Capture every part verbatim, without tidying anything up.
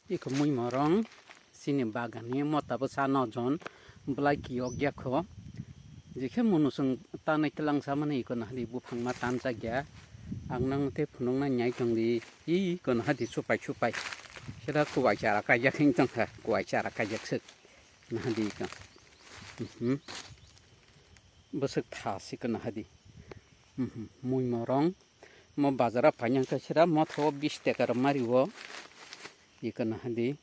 Iko mui morong chini bagani mota bwsa no jon bwlai kiyok ya kho. Jekhe munu chwng tanai twlang samani iko nahadi buphang ma tanjak ya. Ang nang tei phunuk nai nyai tong di. Iko nahadi supai supai. Sira kuwai chara kaijak hing tong kha. Kuwai chara kaijak swk. Nahadi iko. Mhm. Bwswk tha siko nahadi. Mhm. Mui morong. Mo bazara painang kha sira motha o bis taka rok mari o. Iko nahadi.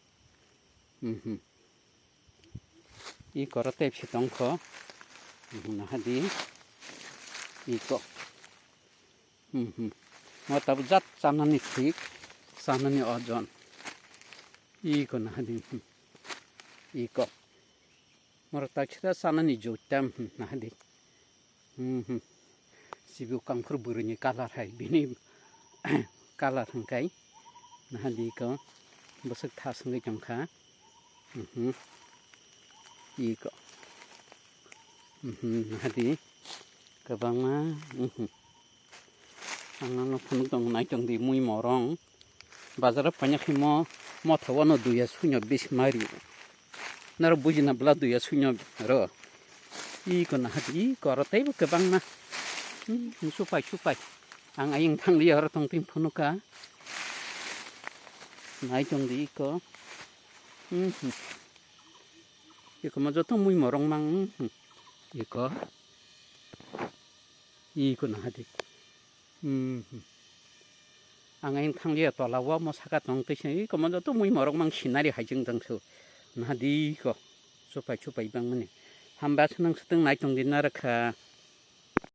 Mhm. Iko ro tei phi tong kho. Mhm, nahadi. Iko. Mhm. Mo tabuk jat chanani thik, chanani ojon. Iko nahadi. Mhm. Iko. Moro taksa chanani jot tam, mhm, nahadi. Mhm. Sibu kangphur bwrwini colour hai, bini colour hwnkhe nahadi iko bwswk thas wngwi tongkha. Mhm. Iko. Mhm, nahadi kwbangma, mhm. Ang nono phunuk tong nai tong di mui morong. Bazar o paina khe mo motha wano duya suino bis mari. Naro bujina bla duya suino ro. Iko nahadi iko aro teibo kwbangma. Hmm, supai supai. Ang ayeng thang liya oro tong twi phunuka. Nai tong di iko. Hmm, hmm. Iko mo joto mui morong mang. Hmm, hmm. Iko. Iko nahadi. Hmm, hmm. Ang ayeng thang liya tola o mo saka tong twi se iko mo joto mui morong mang sinari hai jeng jang su. Nahadi iko. Supai supai bang mani. Hamba sunang suteng nai tong di narakha.